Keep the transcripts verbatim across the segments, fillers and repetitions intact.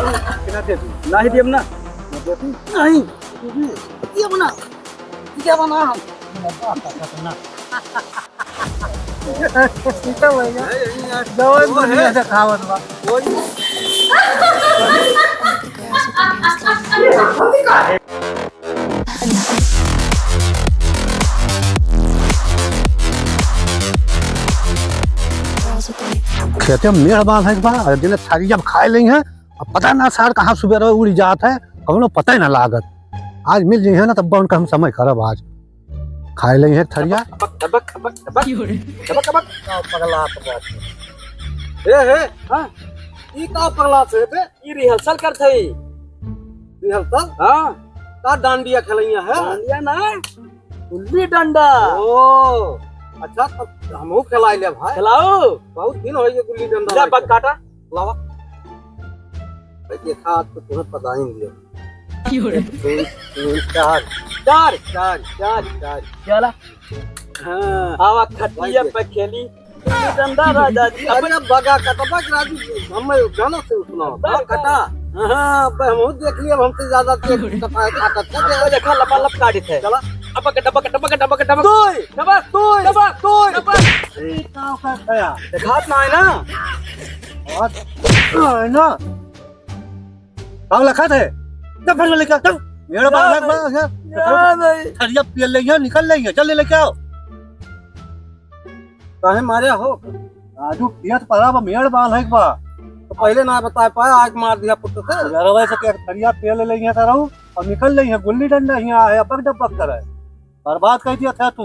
कितना दे दूँ? नहीं देब ना। नहीं। देब ना। देब ना हम। ठीक है भैया। जवन दुनिया देखावत बा। खेते में मेड़ बांध है बा, अरे दिने थरिया में खाए लेइहैं, अब पता ना सार कहाँ सुबेरे उड़ि जात है, कौनो पता ही ना लागत। आज मिल जइहैं ना, तब उनका हम समय करब आज। खाए लेइहैं थरिया। टबक, टबक, टबक, टबक। टबक, टबक। का पगला तो बात है। ए, ए, हाँ? ई का पगला से बे? ई rehearsal करत है। Rehearsal? हाँ। का डांडिया खेलइया है? डांडिया ना, गुल्ली डंडा। ओ, अच्छा, तो हमहू खेलाइ लेब भाई। खेलाओ। बहुत दिन होइ गए गुल्ली डंडा जा, नहीं बक खेला। काटा। लावा। भाई, देखा, आज तो तुम्हें पता ही नहीं है। क्यों रे? एक, दो, तीन, चार। चार। चार, चार, चार। चला। हाँ। आवा खटिया भाई, पे खेली। डंडा राजा जी। अरे बगा कटबा के राजू, हमें गाना से सुनाओ। बगा कटा। हाँ, अब हम देख लिया, हमसे ज्यादा तेज कटा है, काटा था। अब देखा, लपालप काटित है। चला। अब कटा, अब कटा, अब कटा, अब कटा। दोय। डबक, दोय। डबक, दोय। डबक। ए, का का खाया? देखात ना है ना? और है ना? का लखत है? जब भर लेके आ, चल। मेरा बालक बा, जा। जा भाई। थरिया पियल लेइहैं, निकल लेइहैं, जल्दी लेके आओ। काहे मारे हो? राजू, पियत परा बा, मेड़ बांध है बा। तो पहले ना बताए पाए, आज मार दिया पुत्र से। यार, वैसे क्या थरिया पियल लेइहैं, करहूँ, और निकल लेइहैं, गुल्ली डंडा हियाँ है, बक डबक करे। बर्बाद कर दिया था तू।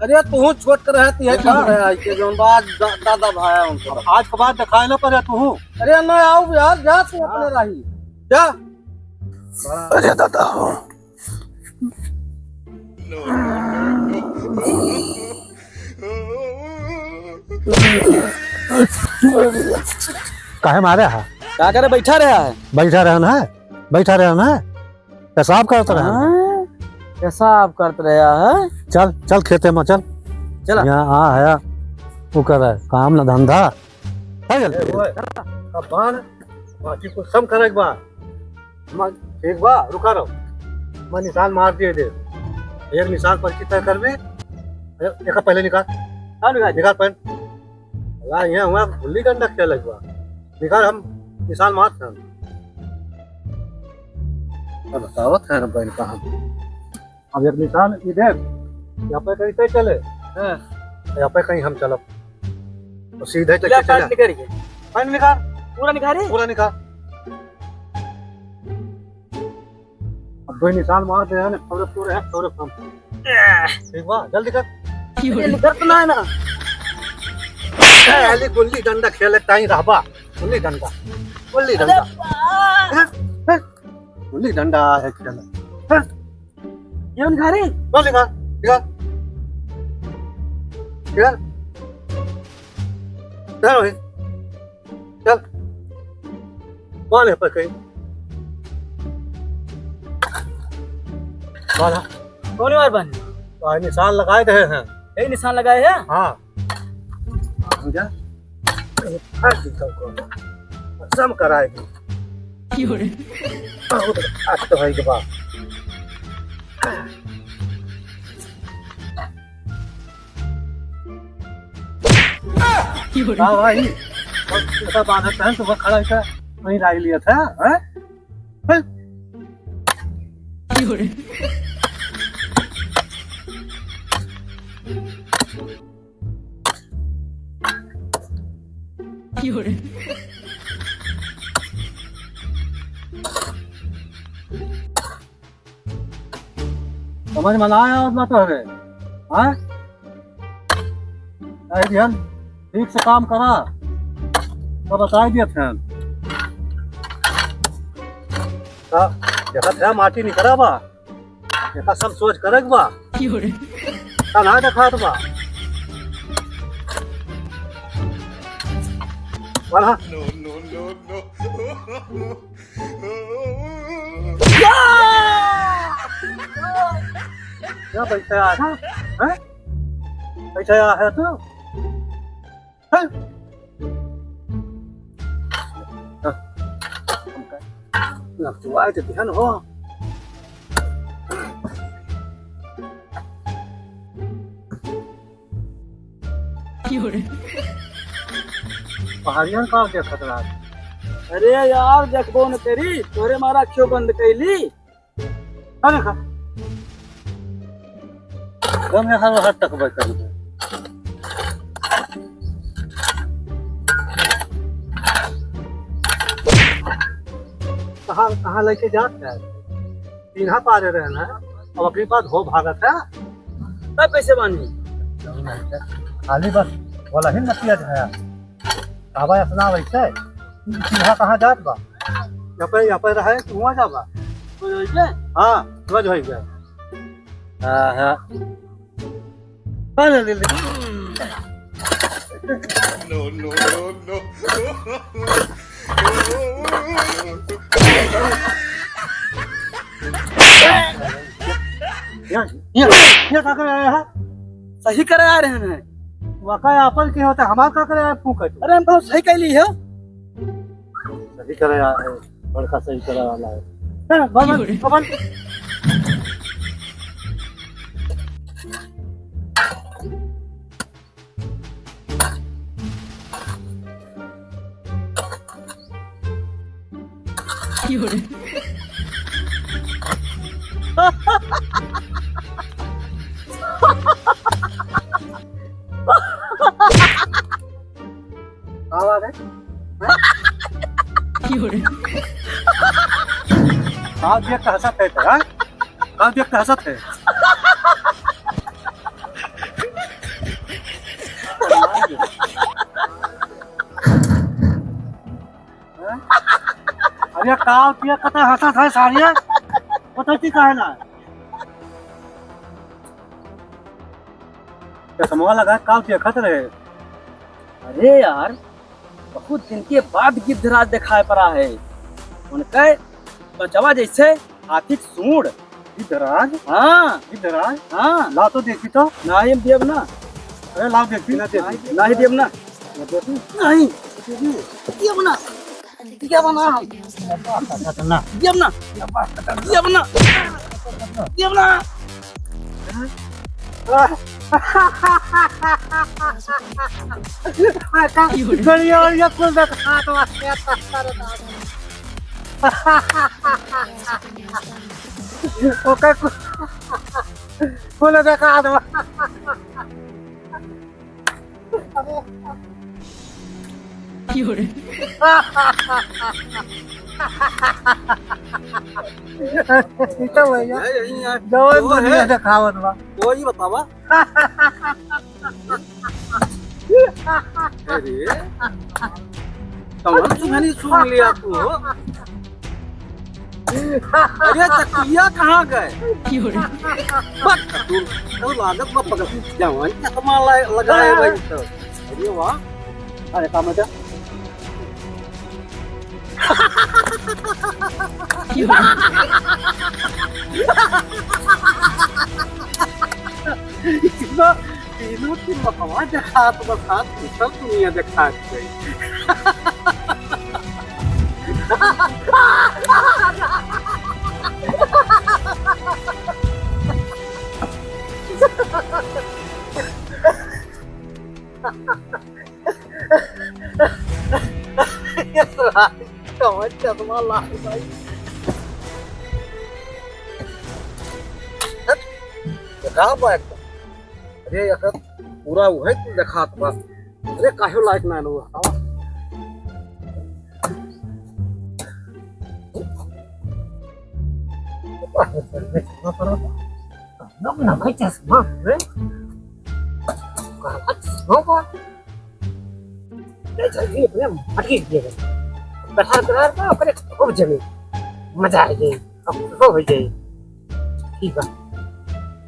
अरे तू छोट कर है, तू है अच्छा। छोट है, आई के जौन बात दा-, दादा भाया उनको। अब आज के बाद दिखाए ना पड़े तू। अरे ना आओ यार, जा तू अपने राही। जा। अरे दादा हो। काहे मारे हा? का करे, बैठा रहा है। बैठा रहा ना, बैठा रहा ना। पेशाब करत रहा। हाँ, पेशाब करत रहा है। चल, चल खेते में, चल। चला। यहाँ आ है, वो कर है, काम ना धंधा। है चल। ए, ओए, अब बांध, बाकी कुछ सम करे के बा। हम, ठीक बा, रुका रहो। मैं निशान मार दिए दे। एक निशान पर्ची तय करबे। ए, एक पहले निकाल। हाँ, निकाल। निकाल पेन। ला, यहाँ हुआ गुल्ली डंडा खेले के बा। निकाल, हम निशान मारत हन। अब बतावत है ना बहन कहाँ। अब एक निशान ई देख, यहाँ पे कहीं तय चले। हाँ। यहाँ पे कहीं हम चलब। तो सीधे तय ले चले। पैंट निकाल के। पैंट निकाल। पूरा निकाल रे। पूरा निकाल। अब दो निशान मार दे हैं, थोड़े पूरे हैं, थोड़े कम। ठीक बा, जल्दी कर। ये निकल तो ना है ना। ए, अली गुल्ली डंडा खेले टाइम रहबा। गुल्ली डंडा, गुल्ली डंडा। अरे बा। हैं? हैं? गुल्ली डंडा है खेले। हैं? ये उन घरे? बोल निकाल, निकाल। निकाल। चल भाई। चल। कौन है पर कहीं? कौन है? कौन है और बन? तो आज निशान लगाए रहे हैं। यही निशान लगाए हैं? हाँ। समझा? ये फाड़ दी तुमको। कसम कराए दी। क्यों रे? बहुत आज तो है के बाद। क्यों रे? हाँ भाई, बस ऐसा बांधा था, तो वह खड़ा था, वहीं राय लिया था, हैं? हैं? क्यों रे? क्यों रे? समझ में ना आया और ना तो है, हाँ? नहीं ध्यान, ठीक से काम करा, तो बताई दिया थे। का, देखा था माटी निकला बा, देखा सब सोच करे के बा। क्यों रे? का ना देखात बा। बढ़ा। क्या बैठा है? हैं? बैठा है तू? हैं? हाँ। नचवाए के दिहन हो। पहाड़ियन का देखत रहा। अरे यार, देखबो न करी, तोरे मारा क्यों बंद कैली? अरे का? गम यहाँ हाथ तक बैठल बा। कहाँ, कहाँ लेके जात है? चिन्हा पारे रहन है, अब अपनी बात हो भागत है। तब कैसे बानी? खाली बस बोला ही मत किया जाए। कहबा इतना वैसे, चिन्हा कहाँ जात बा? यहाँ पे, यहाँ पे रहे, तू वहाँ जाबा। रोज होइबे? हाँ, रोज होइबे। हाँ, हाँ। अरे, ले, ले। No, no, no, no। ये, ये, ये का करे आया है? सही करे आ रहे हैं। वाका आपन के होता, हमार का करे आया, फूंक है तू। अरे, हम तो सही कह ली है। सही करे आ रहे हैं, बड़का सही करे वाला है। हाँ, बबन, बबन। का बात है? का देख के हंसत है, हाँ? का देख के हंसत है? अरे का देख के हंसत है सारिया? पता नहीं काहे ना। चश्मा लगा का देखत रहे? अरे यार, बहुत दिन के बाद गिद्धराज देखाए पड़ा है। उनके त्वचवा जैसे हाथी के सूंड। गिद्धराज? हाँ। गिद्धराज? हाँ। ला तो देखी तो। नहीं देब ना। अरे ला देखी ना, देखी। नहीं देब ना। ना देखी? नहीं। देखी? देब ना। देब ना। देब ना। देब ना। देब ना। गड़िया, गड़िया कुल देखात बा। ओकर कु-, कुल देखात बा। ठीक है भैया। है, यही है। जवन वो दुनिया है। देखावत बा। वो ही बतावा। अरे, कमर सुंघनी सूंघ लिया तू हो। अरे, चकुलिया कहाँ गए? बक, तू, तू लागत में पकड़, जवान चश्मा ला-, लगाए भाई तो। अरे वाह। अरे, काम है क्या? तीनों, तीनों की बकवा देखात बा, दूसर दुनिया देखात गई। कौन चश्मा लाग भाई? देखा बा एकदम। अरे, एकर पूरा उहे कुल देखात बा। अरे, काहे लायक ना लो, हटावा। ना, ना, भाई, चश्मा, हैं? कहाँ चश्मा बा? ले चल जी, अपने मटकी दिए गए। बैठा, बैठा, बैठा, अपने खूब जमी। मजा आ जाए, अब खुश हो जाए। ठीक बा।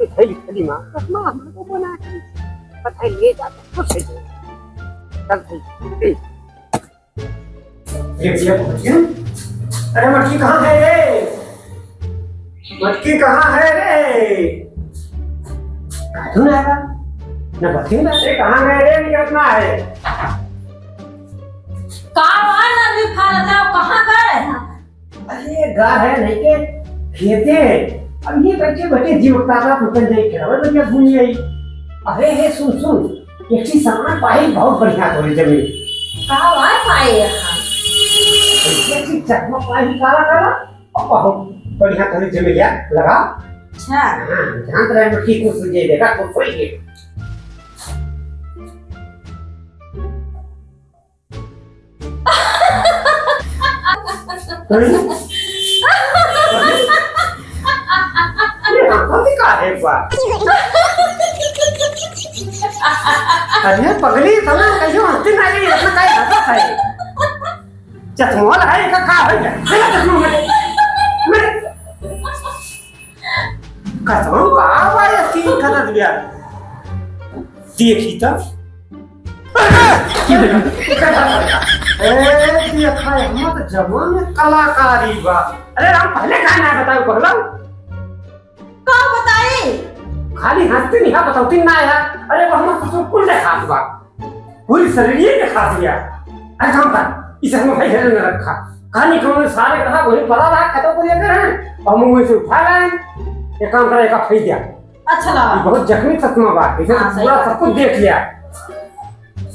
ए, थैली, थैली माँ, चश्मा हम लोग को बना के, पता है, ले जा, तो खुश हो जाए। चल, थैली, ए। अरे भैया, पहुंच गए। अरे, मटकी कहाँ है रे? मटकी कहाँ है रे? काटू ना आएगा, ना बत्ती ना। अरे, कहाँ गए रे? निकलना है। का हुआ, नरमी फारत है, कहाँ गए? अरे, घर है, नहीं के खेते हैं। अब ये बच्चे, बच्चे जीव ताजा तो बन जाए, खेलवे बढ़िया घूम आई। अरे हे, सुन, सुन, एक चीज सामान पाई बहुत बढ़िया तोरी जमीन। का भाई पाए यहाँ? एक चीज चकमा पाई काला काला, और बहुत बढ़िया तोरी जमीन यार, लगा। अच्छा। हाँ, जानत रहे मैं ठीक कुछ सुझे देगा, तो कोई नहीं। ये हंसत का है बा? अरे पगली, इतना कहियो हंसती ना रही, इतना काहे हंसत है? चश्मा लगाए का, का हो गया? मेरा चश्मा मेरे, मेरे। कसम का बा ये सीन खतत गया। देखी त। ए, देखा, एमा त जवान कलाकारी बा। अरे राम, पहले काहे ना बताओ, पगला? का बताई? खाली हंसती नहीं है, बताओती ना है। अरे, वो हमर ससुर कुल देखात बा। पूरी शरीरिये देखात बा। अरे, काम कर, इसे हम भाई घर में रखा। कहानी कौन सारे रहा, वही पड़ा रहा, खत्म कर दिया कर, हैं? और मुंह से उठा लाए। एक काम कर, एक फेंक दिया। अच्छा लगा। बहुत जख्मी चश्मा बा, इसे हाँ, सही पूरा बात। सब कुछ देख लिया।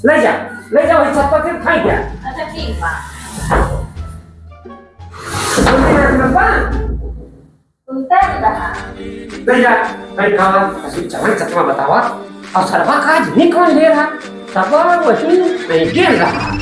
ले जा, ले जा, वही छत पर से फेंक दिया। अच्छा, ठीक बा। सुनते हैं, सुनते हैं। सुनते हैं, कहा। ले जा, भाई, कहा, असली जवान चश्मा बतावा। और सरवा का आज नहीं कौन ले रहा? तब वही नहीं गेल रहा।